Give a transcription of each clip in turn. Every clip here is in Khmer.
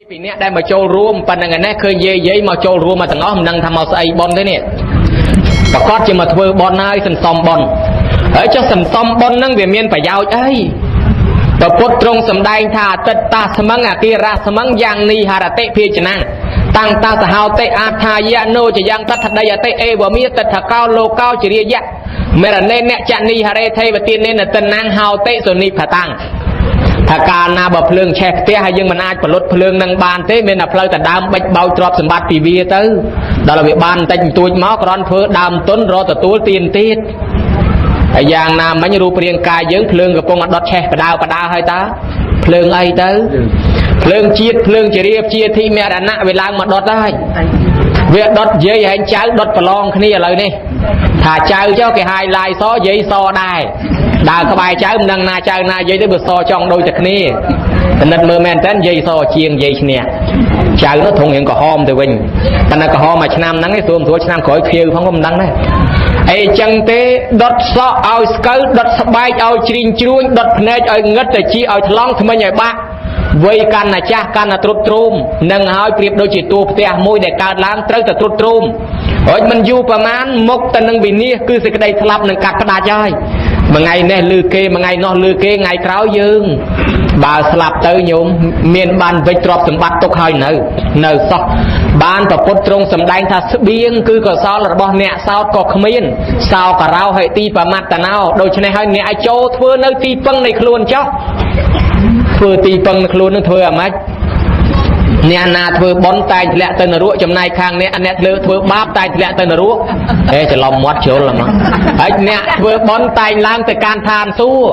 ពីអ្នកដែលមកចូលរួមប៉ុណ្្នឹងឯនេះឃើញយាយយាយមកចូលរួមមកទាំងអស់មិនដឹងថាមកស្អីប៉ុនទេនេះប្រកាសជាមកធ្វើប៉ុនហើយសន្សំប៉ុនហើយចុះសន្សំប៉ុនហ្នឹងវាមានប្រយោជន៍អីប្រពុតទ្រង់សម្ដែងថាអតិតតាស្មឹងអគារស្មឹងយ៉ាងនេះហរតិភាចនាតាំងតាសហោតិអាថាយៈនោចយ៉ាងតថដីអតិអេវមាតថកោលោកោចរិយៈមរណេអ្នកចនីហរេទេវទានេនតិណាងហោតិសុនិផតាំងថាកាលណាបើភ្លើងឆេះផ្ទះហើយយើងមិនអាចផលុតភ្លើងនឹងបានទេមានតែផ្លូវតែដើមបិចបោចទ្រព្យសម្បត្តិពីវាទៅដល់វាបានបន្តិចបន្តួចមកគ្រាន់ធ្វើដើមទុនរកទទួលទានទៀតហើយយ៉ាងណាមិញរូបរាងកាយយើងភ្លើងកំពុងដុតឆេះបដៅបដៅហើយតើភ្លើងអីទៅភ្លើងជាតិភ្លើងជារាបជាធិមរណៈវាឡើងមកដុតហើយវាដុតយាយហែងចៅដុតប្រឡងគ្នាឥឡូវនេះថាចៅចុះគេហាយឡាយសយាយសដែរដើរក្បែរចៅមិនដឹងណាចៅណាយាយទេបើសចង់ដូចតែគ្នាពិនិត្យមើលមែនតើយាយសជាងយាយឈ្នះចៅនោះធំរៀងក្រហមទៅវិញប៉ុន្តែក្រហមមួយឆ្នាំហ្នឹងឯងស្រួលស្រួលឆ្នាំក្រោយខៀវផងក៏មិនដឹងដែរអីចឹងទេដុតសក់ឲ្យស្កូវដុតស្បែកឲ្យជ្រីងជ្រួញដុតភ្នែកឲ្យងឹតទៅជីឲ្យថ្លង់ថ្មិញឲ្យបាក់វ័យកាន់តែចាស់កាន់តែទ្រុឌទ្រោមនឹងហើយប្រៀបដូចជាតួផ្ទះមួយដែលកើតឡើងត្រូវតែទ្រុឌទ្រោមហើយមិនយូរប្រមាណមុខទៅនឹងវិនាសគឺសេចក្តីស្លាប់នឹងកាត់ផ្ដាច់ហើយមួយថ្ងៃនេះលឺគេមួយថ្ងៃនោះលឺគេថ្ងៃក្រោយយើងបើស្លាប់ទៅញោមមានបានវិច្ចទ្រព្យសម្បត្តិទុកហើយនៅនៅសោះបានប្រពុតទ្រង់សម្ដែងថាស្បៀងគឺកុសលរបស់អ្នកសោតក៏គ្មានសោករោហិទីបមត្តណោដូច្នេះហើយអ្នកឲ្យចូលធ្វើនៅទីពឹងនៃខ្លួនចុះធ្វើទីពឹងនៃខ្លួននឹងធ្វើអាម៉េចអ្នកណាធ្វើបុណ្យតែងធ្លាក់ទៅនរកចំណែកខាងអ្នកអ្នកលើធ្វើបាបតែងធ្លាក់ទៅនរកហេច្រឡំមាត់ជ្រុលហ្មងហើយអ្នកធ្វើបុណ្យតែងឡើងទៅកាន់ឋានសួគ៌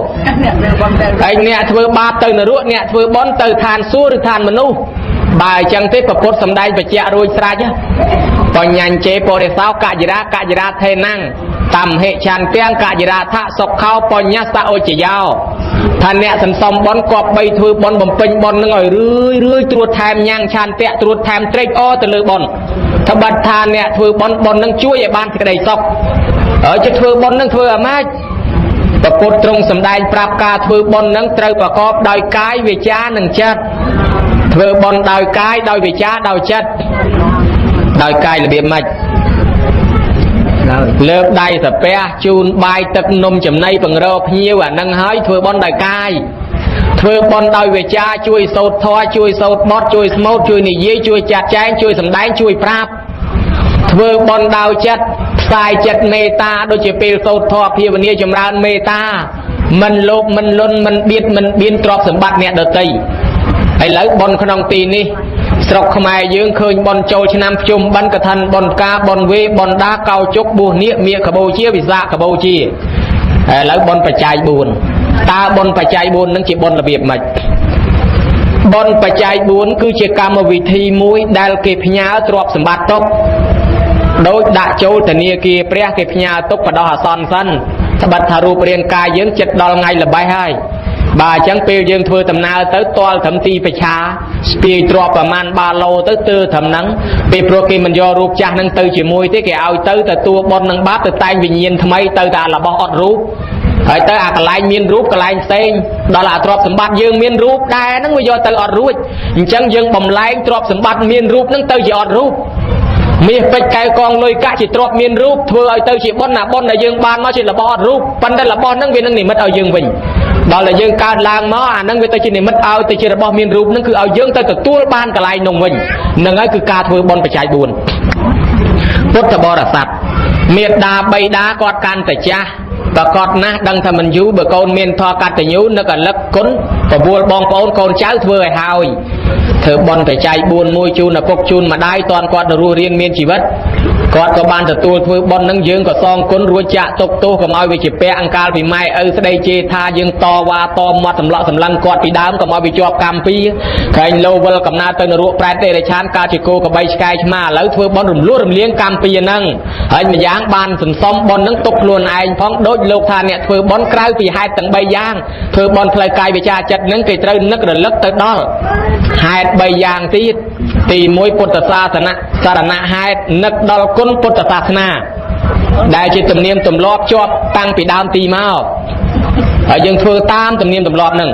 ហើយអ្នកធ្វើបាបទៅនរកអ្នកធ្វើបុណ្យទៅឋានសួគ៌ឬឋានមនុស្សបើអញ្ចឹងទេប្រពុតសម្ដែងបច្ចៈរួចស្រេចបញ្ញញ្ជេបរិសោកយរាកយរាថេណាំងតំហិឆន្ទាំងកយរាថសុខោបញ្ញសអុចយោថាអ្នកសន្សំបុណ្យគប្បីធ្វើបុណ្យបំពេញបុណ្យនឹងឲ្យរឿយរឿយត្រួតថែមញ៉ាំងឆន្ទៈត្រួតថែមត្រេកអរទៅលើបុណ្យត្បិតថាអ្នកធ្វើបុណ្យបុណ្យនឹងជួយឲ្យបានសេចក្តីសុខហើយจะធ្វើបុណ្យនឹងធ្វើអាម៉េចប្រពុតទ្រង់សម្ដែងប្រាប់ការធ្វើបុណ្យនឹងត្រូវប្រកបដោយកាយវាចានិងចិត្តធ្វើបុណ្យដោយកាយដោយវាចាដោយចិត្តដោយកាយរបៀបម៉េចលើកដៃសាពះជូនបាយទឹកនំចំណីបង្រភ្ញៀវអានឹងហើយធ្វើបុណ្យដោយកាយធ្វើបុណ្យដោយវាចាជួយសូត្រធម៌ជួយសូត្របទជួយស្មូតជួយនិយាយជួយចាត់ចែងជួយសម្ដែងជួយប្រាប់ធ្វើបុណ្យដោយចិត្តផ្សាយចិត្តមេត្តាដូចជាពេលសូត្រធម៌ភាវនាចម្រើនមេត្តាមិនលោភមិនលន់មិនបៀតមិនបៀនទ្រព្យសម្បត្តិអ្នកដទៃឥឡូវបុណ្យក្នុងទីនេះស្រុកខ្មែរយើងឃើញបុណ្យចូលឆ្នាំភ្ជុំបិណ្ឌកឋិនបុណ្យផ្កាបុណ្យវេបុណ្យដាកោជុកបួសនាគមាកបូជាវិសាខបូជាឥឡូវបុណ្យបច្ច័យ4តើបុណ្យបច្ច័យ4នឹងជាបុណ្យរបៀបម៉េចបុណ្យបច្ច័យ4គឺជាកម្មវិធីមួយដែលគេផ្ញើទ្រព្យសម្បត្តិទុកដោយដាក់ចូលធនាគារព្រះគេផ្ញើទុកបដោះអាសន្នសិនត្បិតថារូបរាងកាយយើងចិត្តដល់ថ្ងៃល្បេះហើយបាទអញ្ចឹងពេលយើងធ្វើដំណើរទៅទាល់ត្រឹមទីប្រឆាស្ពាយទ្រព្យប្រមាណបាឡូទៅទើត្រឹមហ្នឹងពេលព្រោះគេមិនយករូបចាស់ហ្នឹងទៅជាមួយទេគេឲ្យទៅទទួលបុណ្យនឹងបាបទៅតែងវិញ្ញាណថ្មីទៅតែរបស់អត់រូបហើយទៅអាកន្លែងមានរូបកន្លែងផ្សេងដល់អាទ្រព្យសម្បត្តិយើងមានរូបដែរហ្នឹងវាយកទៅអត់រួចអញ្ចឹងយើងបំលែងទ្រព្យសម្បត្តិមានរូបហ្នឹងទៅជាអត់រូបមាសពេជ្រកែវកងលុយកាក់ជាទ្រព្យមានរូបធ្វើឲ្យទៅជាបុណ្យណាបុណ្យដែលយើងបានមកជារបស់អត់រូបប៉ុន្តែរបស់ហ្នឹងវានឹងនិមិត្តឲ្យយើងវិញដល់តែយើងកើតឡើងមកអាហ្នឹងវាទៅជានិមិត្តឲ្យទៅជារបស់មានរូបហ្នឹងគឺឲ្យយើងទៅទទួលបានកន្លែងនោះវិញហ្នឹងហើយគឺការធ្វើបុណ្យបច្ច័យ4ពុទ្ធបរិស័ទមេដាបៃតាគាត់កាន់តែចាស់ប្រកបណាស់ដឹងថាមិនយូរបើកូនមានធម៌កតញ្ញូនឹកអលឹកគុណបបួលបងប្អូនកូនចៅធ្វើឲ្យហើយធ្វើបុណ្យបច្ច័យ4មួយជូនឪពុកជូនម្ដាយតាន់គាត់រស់រានមានជីវិតគាត់ក៏បានទទួលធ្វើបុណ្យនឹងយើងក៏សងគុណរួចចាក់ទុកទោសកុំឲ្យវាជាពាក់អង្កាលពីម៉ែឪស្ដីជេរថាយើងតវ៉ាតមាត់សម្លក់សម្លឹងគាត់ពីដើមកុំឲ្យវាជាប់កម្មពីក្រែងលោវិលកំណើតទៅនរកប្រែតទេរិឆានកើតជាគោកបីឆ្កែឆ្មាឥឡូវធ្វើបុណ្យរំលោះរំលៀងកម្មពីហ្នឹងហើយម្យ៉ាងបានសន្សំបុណ្យហ្នឹងទុកខ្លួនឯងផងដូចលោកថាអ្នកធ្វើបុណ្យក្រៅពីហេតុទាំង3យ៉ាងធ្វើបុណ្យផ្លូវកាយវិចារចិត្តហ្នឹងគេត្រូវនឹករលឹកទៅដល់ហេតុ3យ៉ាងទៀតទី1ពុទ្ធសាសនៈសារណហេតុនឹកដល់គុណពុទ្ធសាសនាដែលជាទំនៀមទម្លាប់ជាប់តាំងពីដើមទីមកហើយយើងធ្វើតាមទំនៀមទម្លាប់ហ្នឹង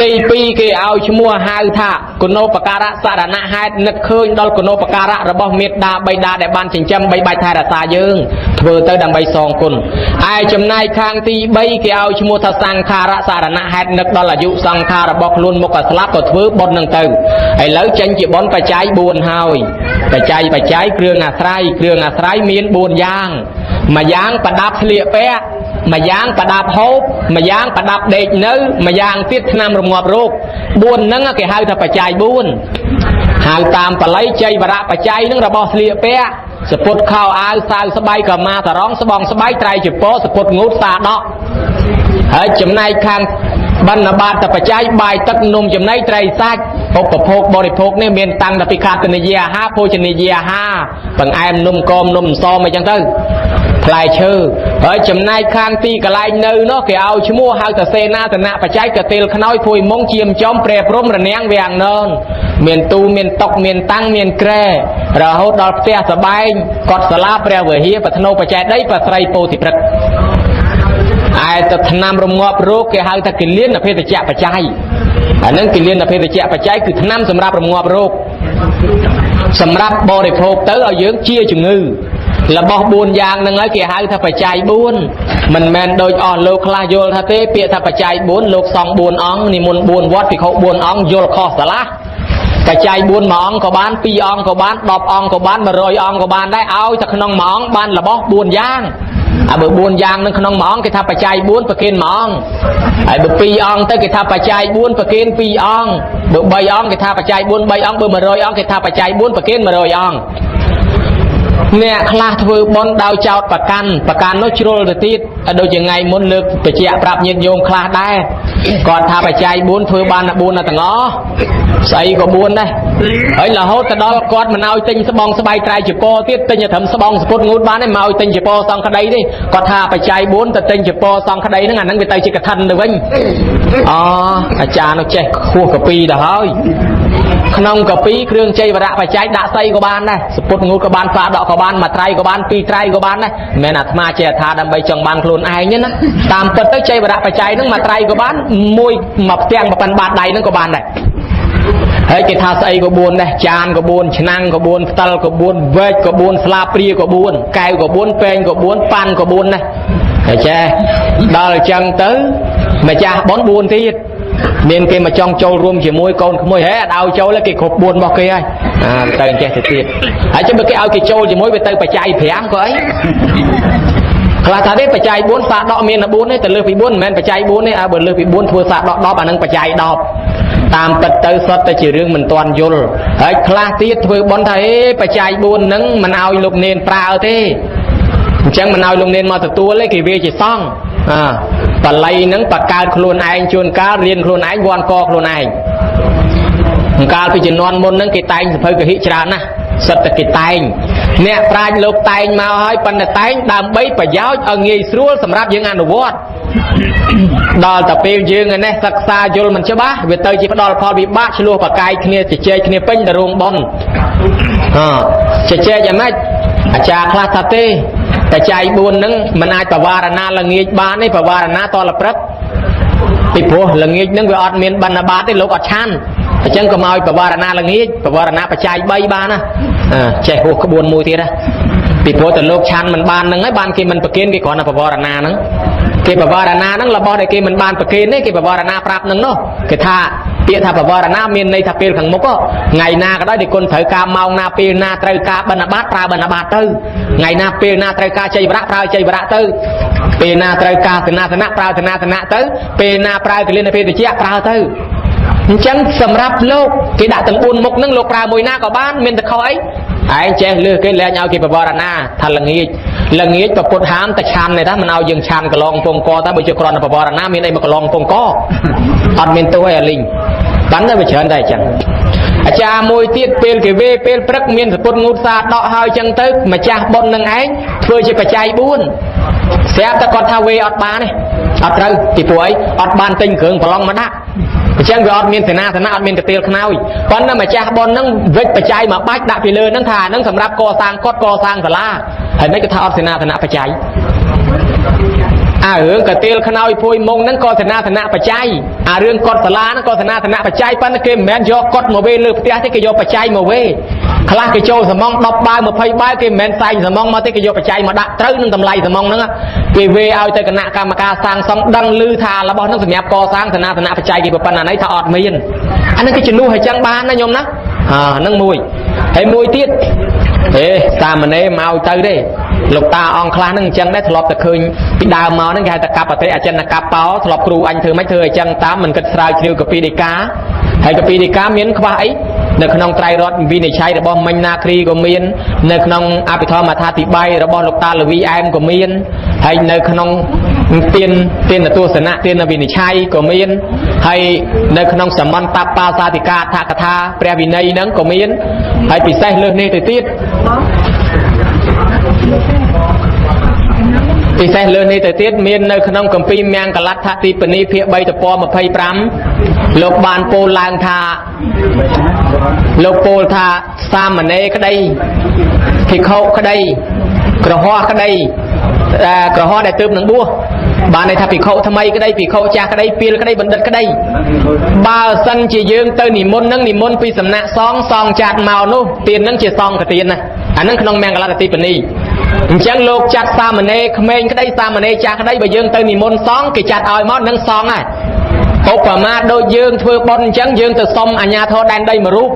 ទី2គេឲ្យឈ្មោះហៅថាគុណូបការៈសារណហេតុនឹកឃើញដល់គុណូបការៈរបស់មេត្តាបិតាដែលបានចិញ្ចឹមបីបាច់ថែរក្សាយើងធ្វើទៅដើម្បីសងគុណឯចំណែកខាងទី3គេឲ្យឈ្មោះថាសង្ខារៈសារណហេតុនឹកដល់អាយុសង្ខាររបស់ខ្លួនមុខក៏ស្លាប់ក៏ធ្វើបុណ្យនឹងទៅឥឡូវចេញជាបុណ្យបច្ច័យ4ហើយបច្ច័យបច្ច័យគ្រឿងអាស្រ័យគ្រឿងអាស្រ័យមាន4យ៉ាងមួយយ៉ាងប្រដាប់ស្លៀកពាក់មួយយ៉ាងប្រដាប់ហូបមួយយ៉ាងប្រដាប់ដេកនៅមួយយ៉ាងទៀតថ្នាំរងាប់រោគ4ហ្នឹងគេហៅថាបច្ច័យ4ហៅតាមបាលីជ័យវរៈបច្ច័យហ្នឹងរបស់ស្លៀកពាក់សពុតខោអាវសាវស្បៃកម្មាសរងស្បងស្បៃត្រៃជពោសពុតងូតសាដកហើយចំណែកខាងបណ្ឌបាតបច្ច័យបាយទឹកនំចំណីត្រីសាច់ឧបភោគបរិភោគនេះមានតាំងតែពីខាតនិយាអាហារភោជនីយអាហារបង្អែមនំកមនំសមអីចឹងទៅផ្លែឈើហើយចំណែកខាងទីកន្លែងនៅនោះគេឲ្យឈ្មោះហៅថាសេនាសនៈបច្ច័យកតិលខ្នើយភួយមុងជាមចំព្រះព្រំរនាំងវាំងននមានទូមានតុកមានតាំងមានក្រែរហូតដល់ផ្ទះសបែងកត់សាលាព្រះវិហារបធ្នោបច្ច័យដីប្រស្រីពោធិព្រឹកឯទៅថ្នាំរងាប់រោគគេហៅថាគិលានភេទជ្ជៈបច្ច័យអានឹងគិលានភេទជ្ជៈបច្ច័យគឺថ្នាំសម្រាប់រងាប់រោគសម្រាប់បរិភោគទៅឲ្យយើងជាជំងឺរបស់4យ៉ាងហ្នឹងហើយគេហៅថាបច្ច័យ4មិនមែនដូចអស់លោកខ្លះយល់ថាទេពាក្យថាបច្ច័យ4លោកសង្ឃ4អង្គនិមន្ត4វត្តភិក្ខុ4អង្គយល់ខុសស្រឡះបច្ច័យ4មួយអង្គក៏បាន2អង្គក៏បាន10អង្គក៏បាន100អង្គក៏បានដែរឲ្យតែក្នុងមួយអង្គបានរបស់4យ៉ាងអាបើ4យ៉ាងនឹងក្នុងមួយអង្គគេថាបច្ច័យ4ប្រគេនមួយអង្គហើយបើ2អង្គទៅគេថាបច្ច័យ4ប្រគេន2អង្គបើ3អង្គគេថាបច្ច័យ4 3អង្គបើ100អង្គគេថាបច្ច័យ4ប្រគេន100អង្គអ្នកខ្លះធ្វើបុណ្យដោយចោតប្រកាន់ប្រកាន់នោះជ្រុលទៅទៀតដូចជាថ្ងៃមុនលើកបញ្ជាក់ប្រាប់ញាតិញោមខ្លះដែរគាត់ថាបច្ច័យ4ធ្វើបានតែ4តែទាំងអស់ស្អីក៏4ដែរហើយរហូតទៅដល់គាត់មិនឲ្យទិញស្បង់ស្បៃត្រៃចពោទៀតទិញតែត្រឹមស្បង់សពុតងូតបានទេមកឲ្យទិញចពោសង្ឃក្តីទេគាត់ថាបច្ច័យ4ទៅទិញចពោសង្ឃក្តីហ្នឹងអាហ្នឹងវាទៅជាកឋិនទៅវិញអូអាចារ្យនោះចេះខួសកាពីទៅហើយក្នុងកាពីគ្រឿងជ័យវរៈបច្ច័យដាក់ស្អីក៏បានដែរសពុតងូតក៏បានផ្លាដកក៏បានមួយត្រៃក៏បានពីរត្រៃក៏បានដែរមិនមែនអាត្មាចេះថាដើម្បីចង់បានខ្លួនឯងទេណាតាមពិតទៅជ័យវរៈបច្ច័យហ្នឹងមួយត្រៃក៏បានមួយមួយផ្ទាំងប៉ុនបាតដៃហ្នឹងក៏បានដែរហើយគេថាស្អីក៏4ដែរចានក៏4ឆ្នាំងក៏4ផ្តិលក៏4វែកក៏4ស្លាបព្រាក៏4កែវក៏4ពែងក៏4ប៉ាន់ក៏4ដែរហើយចេះដល់អញ្ចឹងទៅម្ចាស់បុណ្យ4ទៀតមានគេមកចង់ចូលរួមជាមួយកូនក្មួយហេអត់ឲ្យចូលទេគេគ្រប់4របស់គេហើយអាទៅអញ្ចេះទៅទៀតហើយចាំបើគេឲ្យគេចូលជាមួយវាទៅបច្ច័យ5ក៏អីខ្លះថាទេបច្ច័យ4សាដកមាន4ទេទៅលើសពី4មិនមែនបច្ច័យ4ទេអើបើលើសពី4ធ្វើសាដក10អានឹងបច្ច័យ10តាមពិតទៅសុទ្ធតែជារឿងមិនទាន់យល់ហើយខ្លះទៀតធ្វើបុណ្យថាអេបច្ច័យ4ហ្នឹងមិនឲ្យលោកនានប្រើទេអញ្ចឹងមិនឲ្យលោកនានមកទទួលទេគេវាជាសង្ឃអាបល័យហ្នឹងបកើតខ្លួនឯងជួនកាលរៀនខ្លួនឯងវាន់កខ្លួនឯងកាលពីជំនាន់មុនហ្នឹងគេតែងសភៅកហិច្រើនណាស់សិតតែគេតែងអ្នកប្រាជ្ញលោកតែងមកហើយប៉ុន្តែតែងដើម្បីប្រយោជន៍ឲ្យងាយស្រួលសម្រាប់យើងអនុវត្តដល់តែពេលយើងឯនេះសិក្សាយល់មិនច្បាស់វាទៅជាផ្ដល់ផលវិបាកឆ្លោះប្រកែកគ្នាជជែកគ្នាពេញទៅរោងបុណ្យជជែកយ៉ាងម៉េចអាចារ្យខ្លះថាទេបច្ច័យ4ហ្នឹងមិនអាចបវារណាល្ងាចបានទេបវារណាតលព្រឹកពីព្រោះល្ងាចហ្នឹងវាអត់មានបណ្ឌបាតទេលោកអត់ឆាន់អញ្ចឹងកុំឲ្យបវារណាល្ងាចបវារណាបច្ច័យ3បានណាចេះហួសក្បួនមួយទៀតណាពីព្រោះតែលោកឆាន់មិនបានហ្នឹងហើយបានគេមិនប្រគេនគេគ្រាន់តែបវារណាហ្នឹងគេបវារណាហ្នឹងរបស់ដែលគេមិនបានប្រគេនទេគេបវារណាប្រាប់ហ្នឹងនោះគេថាពាក្យថាបវារណាមានន័យថាពេលខាងមុខថ្ងៃណាក៏ដោយដែលគុណត្រូវការម៉ោងណាពេលណាត្រូវការបិណ្ឌបាតប្រើបិណ្ឌបាតទៅថ្ងៃណាពេលណាត្រូវការជ័យវរៈប្រើជ័យវរៈទៅពេលណាត្រូវការសេនាសនៈប្រើសេនាសនៈទៅពេលណាប្រើកលិនភេទជ្ជៈប្រើទៅអញ្ចឹងសម្រាប់លោកគេដាក់ទាំង4មុខហ្នឹងលោកប្រើមួយណាក៏បានមានតែខុសអីឯងចេះលើសគេលែងឲ្យគេបវរណាថាល្ងាចល្ងាចប្រពុតហាមតែឆាន់ទេតាមិនឲ្យយើងឆាន់កន្លងពងកតាបើជាគ្រាន់តែបវរណាមានអីមកកន្លងពងកអត់មានទោសអីអាលីងបានតែវាច្រើនតែអញ្ចឹងអាចារ្យមួយទៀតពេលគេវេពេលព្រឹកមានសពុតងូតសាដកហើយអញ្ចឹងទៅម្ចាស់បុណ្យនឹងឯងធ្វើជាបច្ច័យ4ស្រាប់តែគាត់ថាវេអត់បានទេអត់ត្រូវពីព្រោះអីអត់បានទិញគ្រឿងប្រឡងមកដាក់អញ្ចឹងវាអត់មានសេនាសនៈអត់មានកទៀលខ្នើយប៉ុន្តែម្ចាស់បុណ្យហ្នឹងវិច្ចបច្ច័យមកបាច់ដាក់ពីលើហ្នឹងថាហ្នឹងសម្រាប់កសាងកុដកសាងសាលាហើយមិនគេថាអត់សេនាសនៈបច្ច័យ អារឿងកាទៀលខ្នើយភួយមុងហ្នឹងក៏សេនាសនៈបច្ច័យអារឿងកត់សាលាហ្នឹងក៏សេនាសនៈបច្ច័យប៉ុន្តែគេមិនមែនយកកត់មកវេលើផ្ទះទេគេយកបច្ច័យមកវេខ្លះគេចូលសមង10បាវ20បាវគេមិនមែនសែងសមងមកទេគេយកបច្ច័យមកដាក់ត្រូវនឹងតម្លៃសមងហ្នឹងគេវេឲ្យទៅគណៈកម្មការសាងសង់ដឹងឮថារបស់ហ្នឹងសម្រាប់កសាងសេនាសនៈបច្ច័យគេប៉ុណ្ណានេះថាអត់មានអាហ្នឹងគេជំនួសឲ្យចឹងបានណាញោមណាអាហ្នឹងមួយហើយមួយទៀតហេសាមណេរមកទៅទេលោកតាអង្គខ្លះហ្នឹងអញ្ចឹងដែរធ្លាប់តែឃើញពីដើមមកហ្នឹងគេហៅថាកបតិអចិនកបោធ្លាប់គ្រូអញធ្វើមិនធ្វើអញ្ចឹងតាមមិនគិតស្រាវជ្រាវកពីដីកាហើយកពីដីកាមានខ្វះអីនៅក្នុងត្រៃរតន៍វិនិច្ឆ័យរបស់មិញណាគ្រីក៏មាននៅក្នុងអភិធម្មអត្ថាធិប្បាយរបស់លោកតាលវីអែមក៏មានហើយនៅក្នុងទានទានទស្សនៈទានវិនិច្ឆ័យក៏មានហើយនៅក្នុងសមន្តបាសាធិកាអដ្ឋកថាព្រះវិន័យហ្នឹងក៏មានហើយពិសេសលើសនេះទៅទៀតពិសេសលើសនេះទៅទៀតមាននៅក្នុងគម្ពីរមង្គលដ្ឋទីពនីភាគ3ទំព័រ25លោកបានពោលឡើងថាលោកពោលថាសាមណេរក្តីភិក្ខុក្តីក្រហោះក្តីក្រហោះដែលទើបនឹងបួសបានន័យថាភិក្ខុថ្មីក្តីភិក្ខុចាស់ក្តីពីលក្តីបណ្ឌិតក្តីបើសិនជាយើងទៅនិមន្តនឹងនិមន្តពីសំណាក់សងសងចាត់មកនោះទាននឹងជាសងកទានណាអានឹងក្នុងមង្គលដ្ឋទីពនីអញ្ចឹងលោកចាត់សាមណេរក្មេងក្តីសាមណេរចាស់ក្តីបើយើងទៅនិមន្តសងគេចាត់ឲ្យមកនឹងសងហើយឧបមាដូចយើងធ្វើបុណ្យអញ្ចឹងយើងទៅសុំអាជ្ញាធរដែនដីមួយរូប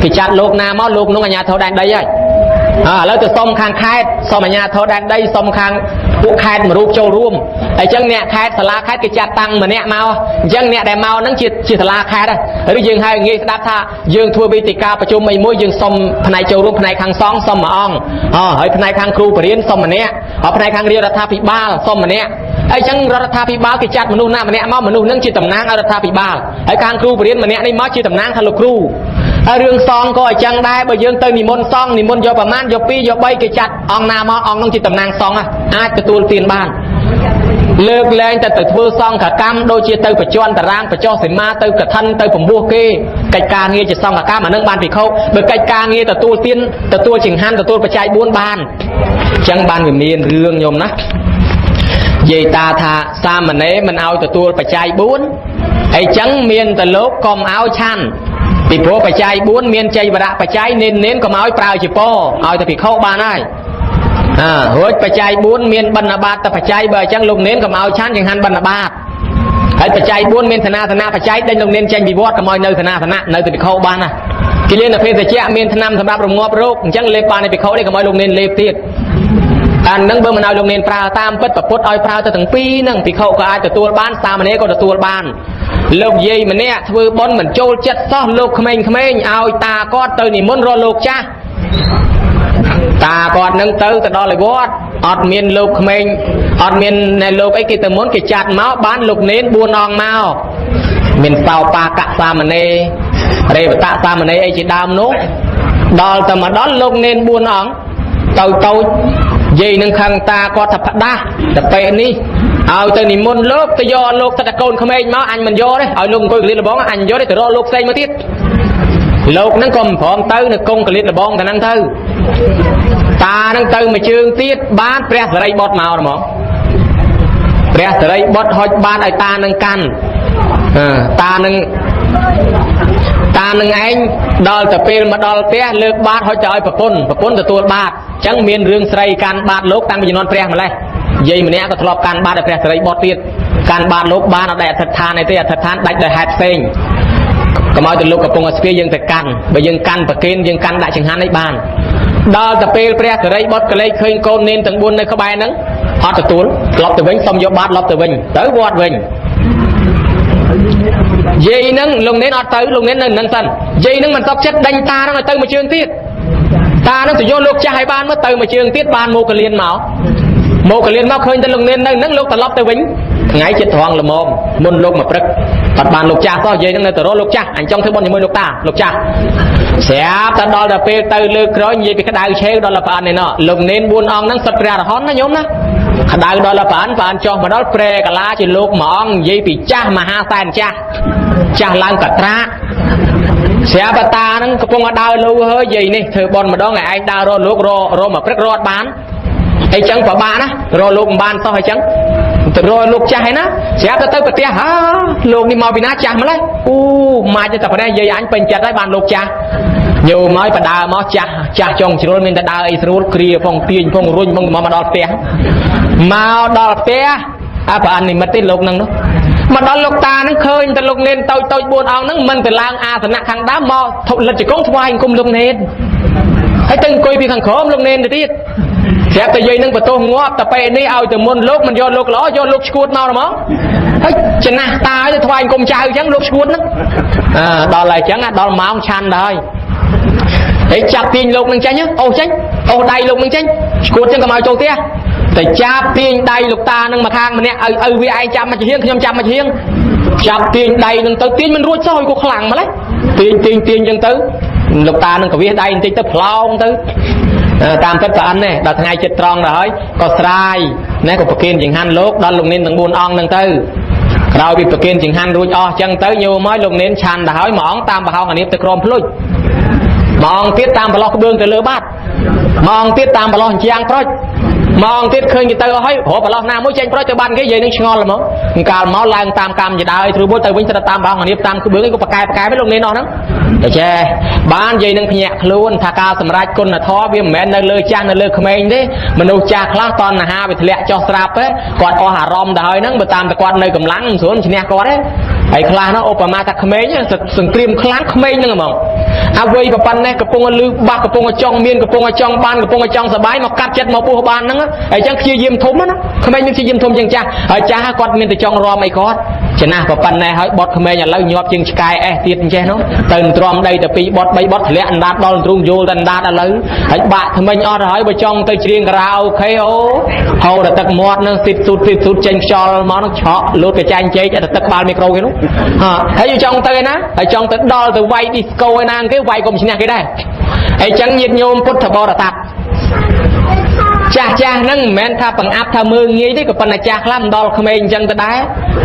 គេចាត់លោកណាមកលោកនោះអាជ្ញាធរដែនដីហើយឥឡូវទៅសុំខាងខេត្តសុំអាជ្ញាធរដែនដីសុំខាងពួកខេត្តមួយរូបចូលរួមអញ្ចឹងអ្នកខេត្តសាលាខេត្តគេចាត់តាំងម្នាក់មកអញ្ចឹងអ្នកដែលមកហ្នឹងជាសាលាខេត្តឬយើងហៅងាយស្ដាប់ថាយើងធ្វើវេទិកាប្រជុំអីមួយយើងសុំផ្នែកចូលរួមផ្នែកខាងសង្ឃសុំមួយអង្គហើយផ្នែកខាងគ្រូបរិញ្ញាសុំម្នាក់ហើយផ្នែកខាងរាជរដ្ឋាភិបាលសុំម្នាក់អញ្ចឹងរដ្ឋាភិបាលគេចាត់មនុស្សណាម្នាក់មកមនុស្សហ្នឹងជាតំណាងឲ្យរដ្ឋាភិបាលហើយខាងគ្រូបរិញ្ញាម្នាក់នេះមកជាតំណាងថាលោកគ្រូហើយរឿងសងក៏អញ្ចឹងដែរបើយើងទៅនិមន្តសងនិមន្តយកប្រមាណយក2យក3គេចាត់អង្គណាមកអង្គនោះជាតំណាងសងអាចទទួលទានបានលើកលែងតែទៅធ្វើសង្ឃកម្មដូចជាទៅបញ្ជាន់តារាងបញ្ចុះសីមាទៅកឋិនទៅពំពោះគេកិច្ចការងារជាសង្ឃកម្មអានឹងបានភិក្ខុបើកិច្ចការងារទទួលទានទទួលចង្ហាន់ទទួលបច្ច័យ4បានអញ្ចឹងបានវាមានរឿងញោមណាយាយតាថាសាមណេរមិនឲ្យទទួលបច្ច័យ4អីចឹងមានតែលោកកុំឲ្យឆាន់ពីព្រោះបច្ច័យ4មានជ័យវរៈបច្ច័យនេននេនកុំឲ្យប្រើជាពឲ្យតែភិក្ខុបានហើយរួចបច្ច័យ4មានបណ្ឌបាតតែបច្ច័យបើអញ្ចឹងលោកនេនកុំឲ្យឆាន់ចង្ហាន់បណ្ឌបាតហើយបច្ច័យ4មានឋានាសនៈបច្ច័យដេញលោកនេនចេញពីវត្តកុំឲ្យនៅឋានាសនៈនៅតែភិក្ខុបានណាគិលានភេសជ្ជៈមានថ្នាំសម្រាប់រងាប់រោគអញ្ចឹងលេបបានឯភិក្ខុនេះកុំឲ្យលោកនេនលេបទៀតអានឹងបើមិនឲ្យលោកនេនប្រើតាមពិតប្រពុតឲ្យប្រើទៅទាំងពីរហ្នឹងភិក្ខុក៏អាចទទួលបានសាមណេរក៏ទទួលបានលោកយាយម្នាក់ធ្វើបុណ្យមិនចូលចិត្តសោះលោកក្មេងៗឲ្យតាគាត់ទៅនិមន្តរកលោកចាស់តាគាត់នឹងទៅដល់ឯវត្តអត់មានលោកក្មេងអត់មានណែលោកអីគេទៅមុនគេចាត់មកបានលោកនេន4អង្គមកមានសោបាកសាមណេររេវតៈសាមណេរអីជាដើមនោះដល់តែមកដល់លោកនេន4អង្គទៅតូចយាយនឹងខឹងតាគាត់ថាផ្ដាស់ទៅពេលនេះឲ្យទៅនិមន្តលោកទៅយកលោកទៅតែកូនក្មេងមកអញមិនយកទេឲ្យលោកអង្គុយកលៀនលបងអញយកទេទៅរកលោកផ្សេងមកទៀតលោកហ្នឹងក៏មិនព្រមទៅនៅគង់កលៀនលបងតែហ្នឹងទៅតាហ្នឹងទៅមួយជើងទៀតបានព្រះសិរីបុត្រមកហ្មងព្រះសិរីបុត្រហុចបានឲ្យតានឹងកាន់តានឹងឯងដល់ទៅពេលមកដល់ផ្ទះលើកបាតហុចទៅឲ្យប្រពន្ធប្រពន្ធទទួលបាតអញ្ចឹងមានរឿងស្រីកាន់បាតលោកតាំងពីជំនាន់ព្រះម្លេះយាយម្នាក់ក៏ធ្លាប់កាន់បាតឲ្យព្រះសិរីបុត្រទៀតកាន់បាតលោកបានអត់ได้អធិដ្ឋានអីទេអធិដ្ឋានដាច់ដោយហេតុផ្សេងកុំឲ្យទៅលោកកំពុងឲ្យស្ពាយយើងទៅកាន់បើយើងកាន់ប្រគេនយើងកាន់ដាក់ចង្ហាន់អីបានដល់ទៅពេលព្រះសិរីបុត្រកលេចឃើញកូននេនទាំង4នៅក្បែរហ្នឹងអត់ទទួលត្រឡប់ទៅវិញសុំយកបាតត្រឡប់ទៅវិញទៅវត្តវិញយាយហ្នឹងលោកនេនអត់ទៅលោកនេននៅនឹងសិនយាយហ្នឹងមិនសុខចិត្តដេញតាហ្នឹងឲ្យទៅមួយជើងទៀតតាហ្នឹងទៅយកលោកចាស់ឲ្យបានមកទៅមួយជើងទៀតបានមកកលៀនមកមកកលៀនមកឃើញតែលោកនេននៅហ្នឹងលោកត្រឡប់ទៅវិញថ្ងៃចិត្តត្រង់ល្មមមុនលោកមកព្រឹកអត់បានលោកចាស់សោះយាយហ្នឹងនៅទៅរកលោកចាស់អញចង់ធ្វើបុណ្យជាមួយលោកតាលោកចាស់ស្រាប់តែដល់ទៅពេលទៅលើក្រោយនិយាយពីក្តៅឆេវដល់ប្រអិននេះណោះលោកនេន4អង្គហ្នឹងសុទ្ធព្រះអរហន្តណាញោមណាក្តៅដល់ប្រអិនប្រអិនចុះមកដល់ព្រែកាឡាជាលោកមួយអង្គនិយាយពីចាស់មហាសែនចាស់ចាស់ឡើងកត្រាស្រាប់តាហ្នឹងកំពុងដើរលូហើយយាយនេះធ្វើបុណ្យម្ដងឯងដើររកលោករកមកព្រឹករត់បាន អីចឹងពិបាកណារកលោកមិនបានសោះអីចឹងទៅរកលោកចាស់ឯណាស្រាប់តែទៅប្រទះហាលោកនេះមកពីណាចាស់ម្លេះអូម៉ាច់តែប្រទេសយាយអញពេញចិត្តហើយបានលោកចាស់ញោមហើយបដើមកចាស់ចាស់ចុងជ្រុលមានតែដើរអីស្រួលគ្រាផងទាញផងរុញផងមកដល់ផ្ទះមកដល់ផ្ទះអើប្រអិននិមិត្តទេលោកនឹងនោះមកដល់លោកតានឹងឃើញតែលោកនេនតូចតូច4អង្គហ្នឹងមិនទៅឡើងអាសនៈខាងដើមមកលិតជង្គង់ថ្វាយអង្គមលោកនេនហើយទៅអង្គុយពីខាងក្រោមលោកនេនទៅទៀតស្រាប់តែយាយនឹងបន្ទោសងាប់តែពេលនេះឲ្យទៅមុនលោកមិនយកលោកល្អយកលោកឈួតមកហ្មងហើយចំណាស់តាឲ្យទៅថ្វាយអង្គមចៅអញ្ចឹងលោកឈួតហ្នឹងអើដល់ហើយអញ្ចឹងដល់ម៉ោងឆាន់ដល់ហើយហើយចាប់ទាញលោកនឹងចេញអូសចេញអូសដៃលោកនឹងចេញឈួតអញ្ចឹងក៏មកចូលផ្ទះតែចាប់ទាញដៃលោកតានឹងមកខាងម្នាក់ឲ្យឪវាឯងចាប់មកជាហៀងខ្ញុំចាប់មកជាហៀងចាប់ទាញដៃនឹងទៅទាញមិនរួចសោះឲ្យក៏ខ្លាំងម្ល៉េះទាញទាញទាញអញ្ចឹងទៅលោកតានឹងក៏វាដៃបន្តិចទៅផ្លោងទៅតាមពិតប្រអិននេះដល់ថ្ងៃចិត្តត្រង់ដល់ហើយក៏ស្រាយណែក៏ប្រគិនចង្ហាន់លោកដល់លោកនាងទាំង4អង្គហ្នឹងទៅក្រោយពីប្រគិនចង្ហាន់រួចអស់អញ្ចឹងទៅញោមហើយលោកនាងឆាន់ទៅហើយមួយអង្គតាមប្រហោងអានៀបទៅក្រោមភ្លុចមួយអង្គទៀតតាមប្រឡោះក្បឿងទៅលើបាត់មួយអង្គទៀតតាមប្រឡោះអញ្ជាងប្រុចមួយអង្គទៀតឃើញគេទៅអស់ហើយរកប្រឡោះណាមួយចេញប្រុចទៅបានគេនិយាយនឹងឆ្ងល់ហ្មងកាលមកឡើងតាមកម្មជាដើរត្រួយមួយទៅវិញទៅតាមប្រហោងអានៀបតាមក្បឿងឯងក៏ប្រកែប្រកែទៅលោកនាងអស់ហ្នឹងតែចេះបាននិយាយនឹងភ្ញាក់ខ្លួនថាការសម្រេចគុណធម៌វាមិនមែននៅលើចាស់នៅលើក្មេងទេមនុស្សចាស់ខ្លះតណ្ហាវាធ្លាក់ចុះស្រាប់ទេគាត់អស់អារម្មណ៍ទៅហើយហ្នឹងបើតាមតែគាត់នៅកម្លាំងមិនស្រួលឈ្នះគាត់ទេហើយខ្លះនោះឧបមាថាក្មេងសង្គ្រាមខ្លាំងក្មេងហ្នឹងហ្មងអ្វីប៉ុណ្ណេះកំពុងលឺបាក់កំពុងចង់មានកំពុងចង់បានកំពុងចង់សបាយមកកាត់ចិត្តមកពោះបានហ្នឹងហើយចឹងព្យាយាមធំណាក្មេងមានព្យាយាមធំជាងចាស់ហើយចាស់គាត់មានតែចង់រំអីគាត់ចំណាស់ប៉ុណ្ណេះហើយបត់ក្មេងឥឡូវញាប់ជាងឆ្កែអេសទៀតអញ្ចេះនោះទៅទ្រាំដីទៅ2បត់3បត់ធ្លាក់អណ្ដាតដល់ទ្រូងយល់ទៅអណ្ដាតឥឡូវហើយបាក់ថ្មិញអត់ហើយបើចង់ទៅច្រៀងការ៉ាអូខេអូហូរតែទឹកមាត់នឹងស៊ីតស៊ូតស៊ីតស៊ូតចេញខ្យល់មកនឹងឆក់លូតកចាញ់ជែកតែទឹកបាល់មីក្រូគេនោះហើយចង់ទៅឯណាហើយចង់ទៅដល់ទៅវាយឌីស្កូឯណាគេវាយកុំឈ្នះគេដែរហើយចឹងញាតិញោមពុទ្ធបរិស័ទចាស់ចាស់ហ្នឹងមិនមែនថាបង្អាប់ថាមើងងាយទេក៏ប៉ុន្តែចាស់ខ្លះមិនដល់ក្មេងអញ្ចឹងទៅដែ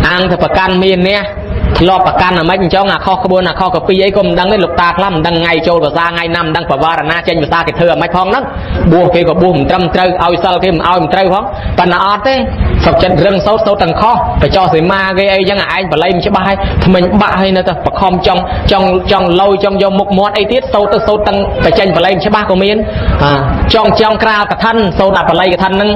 រអាងទៅប្រកាន់មាននេះធ្លាប់ប្រកាន់អាម៉េចអញ្ចឹងអាខុសក្បួនអាខុសកាពីអីក៏មិនដឹងទេលោកតាខ្លះមិនដឹងថ្ងៃចូលភាសាថ្ងៃណាមិនដឹងបវារណាចេញភាសាគេធ្វើអាម៉េចផងហ្នឹងបួសគេក៏បួសមិនត្រឹមត្រូវឲ្យសិលគេមិនឲ្យមិនត្រូវផងប៉ុន្តែអត់ទេសុកចិត្តរឹងសោតសោតទាំងខុសបចោសីមាគេអីចឹងឯងបល័យមិនច្បាស់ហើយថ្មិញបាក់ហើយនៅតែបខំចង់ចង់ចង់លយចង់យកមុខមាត់អីទៀតសោតទៅសោតទាំងបចេញបល័យមិនច្បាស់ក៏មានចង់ចង់ក្រាលកឋិនសោតអាបល័យកឋិនហ្នឹង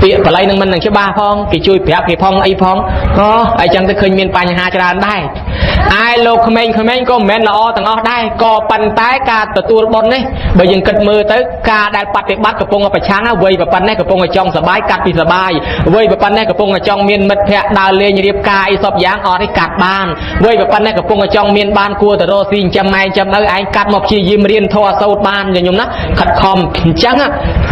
ពាក្យបល័យនឹងមិននឹងច្បាស់ផងគេជួយប្រាប់គេផងអីផងអូអីចឹងទៅឃើញមានបញ្ហាច្រើនដែរឯលោកក្មេងៗក៏មិនមែនល្អទាំងអស់ដែរក៏ប៉ុន្តែការទទួលបុណ្យនេះបើយើងគិតមើលទៅការដែលបប្រតិបត្តិកំពុងប្រឆាំងវ័យប៉ុណ្ណេះកំពុងចង់សបាយកាត់ពីសបាយវ័យប៉ុណ្ណេះកំពុងចង់មានមិត្តភ័ក្តិដើរលេងរៀបការអីសពយ៉ាងអត់ទេកាត់បានវ័យប៉ុណ្ណេះកំពុងចង់មានបានគួរទៅរកស៊ីចិញ្ចឹមម៉ែចិញ្ចឹមឪឯងកាត់មកព្យាយាមរៀនធម៌សូត្របានញោមណាខិតខំអញ្ចឹង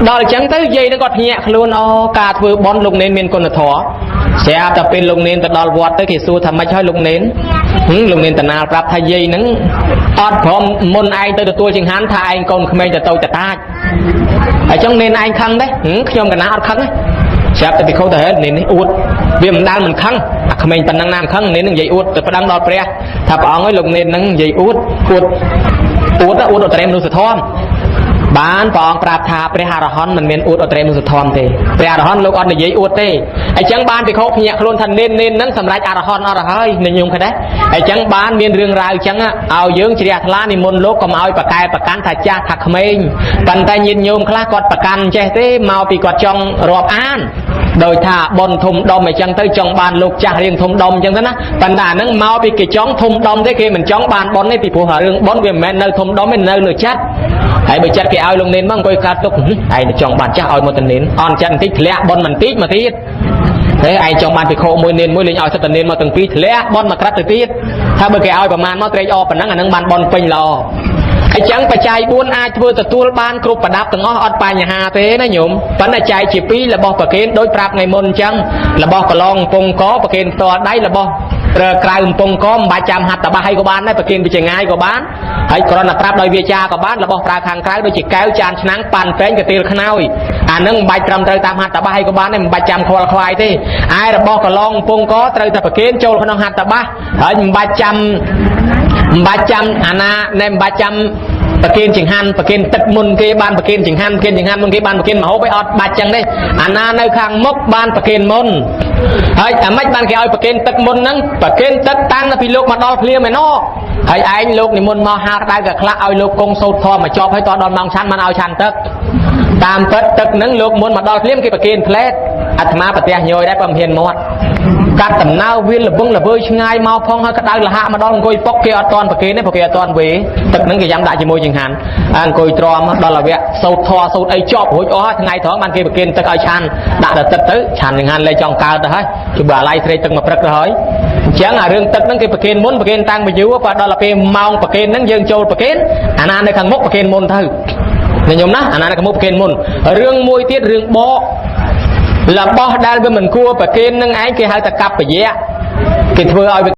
ដល់អញ្ចឹងទៅយាយនឹងគាត់ភ្ញាក់ខ្លួនអូការធ្វើបុណ្យលោកនេនមានគុណធម៌ស្រាប់តែពេលលោកនេនទៅដល់វត្តទៅគេសួរថាម៉េចហើយលោកនេនលោកនេនតណាលប្រាប់ថាយាយហ្នឹងអត់ព្រមមុនឯងទៅទទួលចង្ហាន់ថាឯងកូនក្មេងទៅតូចតតាចហើយចឹងនេនឯងខឹងដែរខ្ញុំកណាអត់ខឹងទេស្រាប់តែពិខុទៅហេតុនេននេះអួតវាមិនដាល់មិនខឹងអាក្មេងប៉ុណ្ណឹងណាមិនខឹងនេននឹងនិយាយអួតទៅប្តឹងដល់ព្រះថាព្រះអង្គអើយលោកនេននឹងនិយាយអួតអួតអួតអួតអត្រេមនុស្សធម៌បានព្រះអង្គប្រាប់ថាព្រះអរហន្តមិនមានអួតអត្រេមនុស្សធម៌ទេព្រះអរហន្តលោកអត់និយាយអួតទេអញ្ចឹងបានពិខុភ្ញាក់ខ្លួនថានេននេននឹងសម្រេចអរហន្តអត់ហើយញោមឃើញទេអញ្ចឹងបានមានរឿងរ៉ាវអញ្ចឹងឲ្យយើងជ្រះថ្លានិមន្តលោកកុំឲ្យប្រកែប្រកាន់ថាចាស់ថាក្មេងប៉ុន្តែញាតិញោមខ្លះគាត់ប្រកាន់ចេះទេមកពីគាត់ចង់រាប់អានដោយថាបុណ្យធំដុំអញ្ចឹងទៅចង់បានលោកចាស់រៀងធំដុំអញ្ចឹងទៅណាប៉ុន្តែអានឹងមកពីគេចង់ធំដុំទេគេមិនចង់បានបុណ្យទេពីព្រោះរឿងបុណ្យវាមិនមែននៅធំដុំទេនៅលើចិត្តហើយបើចិត្តគេឲ្យលោកនេនមកអង្គុយកាត់ទុកឯងចង់បានចាស់ឲ្យមកតនេនអន់ចិត្តបន្តិចធ្លាក់បុណ្យបន្តិចមកទៀតទេឯងចង់បានពិខុមួយនេនមួយលេងឲ្យសិតតនេនមកទាំងពីរធ្លាក់បុណ្យមកក្រាត់ទៅទៀតថាបើគេឲ្យប្រមាណមកត្រេកអរប៉ុណ្ណឹងអានឹងបានបុណ្យពេញល្អអញ្ចឹងបច្ច័យ4អាចធ្វើទទួលបានគ្រប់ប្រដាប់ទាំងអស់អត់បញ្ហាទេណាញោមប៉ុន្តែចែកជាពីររបស់ប្រគេនដូចប្រាប់ថ្ងៃមុនអញ្ចឹងរបស់កឡងកំពង់កប្រគេនផ្ទាល់ដៃរបស់ក្រៅកំពង់កមិនបាច់ចាំហាត់តបាសឲ្យក៏បានដែរប្រគេនពីចងាយក៏បានហើយគ្រាន់តែប្រាប់ដោយវាចាក៏បានរបស់ប្រើខាងក្រៅដូចជាកែវចានឆ្នាំងប៉ាន់ពេងកាទៀលខ្នើយអានឹងមិនបាច់ត្រឹមត្រូវតាមហាត់តបាសឲ្យក៏បានដែរមិនបាច់ចាំខ្វល់ខ្វាយទេឯរបស់កឡងកំពង់កត្រូវតែប្រគេនចូលក្នុងហាត់តបាសហើយមិនបាច់ចាំមិនបាច់ចាំអាណាណែមិនបាច់ចាំ ប្រគេនចង្ហាន់ប្រគេនទឹកមុនគេបានប្រគេនចង្ហាន់ប្រគេនចង្ហាន់មុនគេបានប្រគេនមហូបឯអត់បាច់ចឹងទេអាណានៅខាងមុខបានប្រគេនមុនហើយអាម៉េចបានគេឲ្យប្រគេនទឹកមុនហ្នឹងប្រគេនទឹកតាំងពីលោកមកដល់ភ្លាមឯណោះហើយឯងលោកនិមន្តមកហាលក្តៅក៏ខ្លះឲ្យលោកគង់សូត្រធម៌មកចប់ហើយតដល់ម៉ោងឆាន់បានឲ្យឆាន់ទឹកតាមពិតទឹកហ្នឹងលោកមុនមកដល់ភ្លាមគេប្រគេនផ្លែតអាត្មាប្រទះញយដែរបើមិនហ៊ានមាត់កាត់ដំណើរវាលវឹងល្វើយឆ្ងាយមកផងហើយក្តៅលហាក់មកដល់អង្គុយប៉ុកគេអត់តន់ប្រគេនទេព្រោះគេអត់តន់វេទឹកហ្នឹងគេយ៉ាំដាក់ជាមួយចង្ហាន់អង្គុយទ្រាំដល់វគ្គសូត្រធម៌សូត្រអីចប់រួចអស់ហើយថ្ងៃត្រង់បានគេប្រគេនទឹកឲ្យឆាន់ដាក់ដល់ទឹកទៅឆាន់ចង្ហាន់លែងចង់កើតទៅហើយជិះបើអាឡ័យស្រេកទឹកមកព្រឹកទៅហើយអញ្ចឹងអារឿងទឹកហ្នឹងគេប្រគេនមុនប្រគេនតាំងពីយូរបើដល់ពេលម៉ោងប្រគេនហ្នឹងយើងចូលប្រគេនអាណានៅខាងមុខប្រគេនមុនទៅញញោមណាអាណានៅខាងមុខប្រគេនមុនរឿងមួយទៀតរឿងបករបស់ដែលវាមិនគួរប្រគេននឹងឯងគេហៅថាកប្បយៈគេធ្វើឲ្យវា